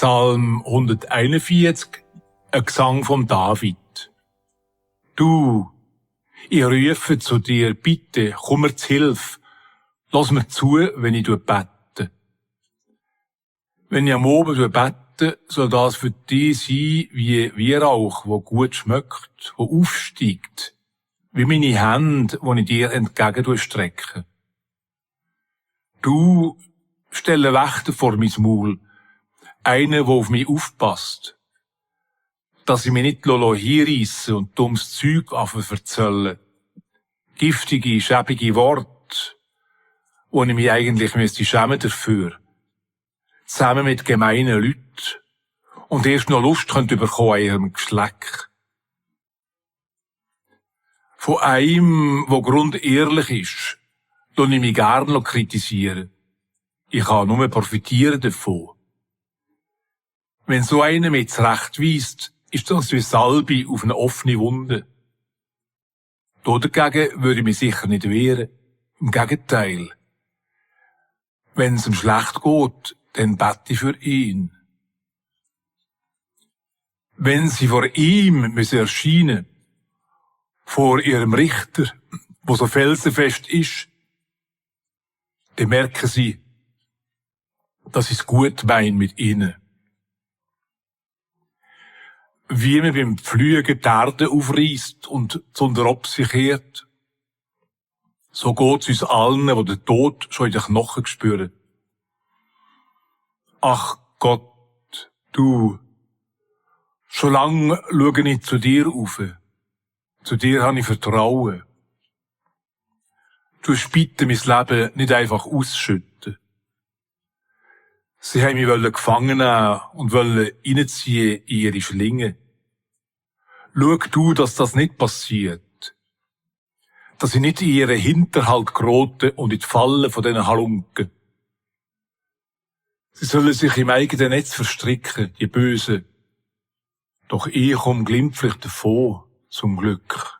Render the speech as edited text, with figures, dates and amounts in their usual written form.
Psalm 141, ein Gesang vom David. Du, ich rufe zu dir, bitte, komm mir zu Hilfe. Lass mir zu, wenn ich bete. Wenn ich am Abend bete, soll das für dich sein wie Weihrauch, wo gut schmeckt, wo aufsteigt, wie meine Hände, die ich dir entgegen strecke. Du, stelle Wächter vor mein Maul, einen, der auf mich aufpasst, dass ich mich nicht hinreisse und dummes Zeug erzählen. Giftige, schäbige Worte, wo ich mich eigentlich schämen dafür. Zusammen mit gemeinen Leuten. Und erst noch Lust könnt bekommen an ihrem Geschleck. Von einem, der grundehrlich ist, lasse ich mich gerne kritisieren. Ich kann nur profitieren davon. Wenn so einer mich zurechtweist, ist das wie Salbe auf eine offene Wunde. Dagegen würde ich mich sicher nicht wehren. Im Gegenteil. Wenn es ihm schlecht geht, dann bete ich für ihn. Wenn sie vor ihm erscheinen, vor ihrem Richter, wo so felsenfest ist, dann merken sie, dass ich es gut meine mit ihnen. Wie man beim Pflügen die Erde aufreisst und zunder ob sich kehrt, so geht's uns allen, die den Tod schon in den Knochen spüren. Ach Gott, du, schon lang schaue ich zu dir auf. Zu dir habe ich Vertrauen. Du hast bitte mein Leben nicht einfach ausschütten. Sie haben mich gefangen nehmen und reinziehen in ihre Schlinge. Schau du, dass das nicht passiert. Dass ich nicht in ihren Hinterhalt gerate und in die Falle von diesen Halunken. Sie sollen sich im eigenen Netz verstricken, die Bösen. Doch ich komme glimpflich davon, zum Glück.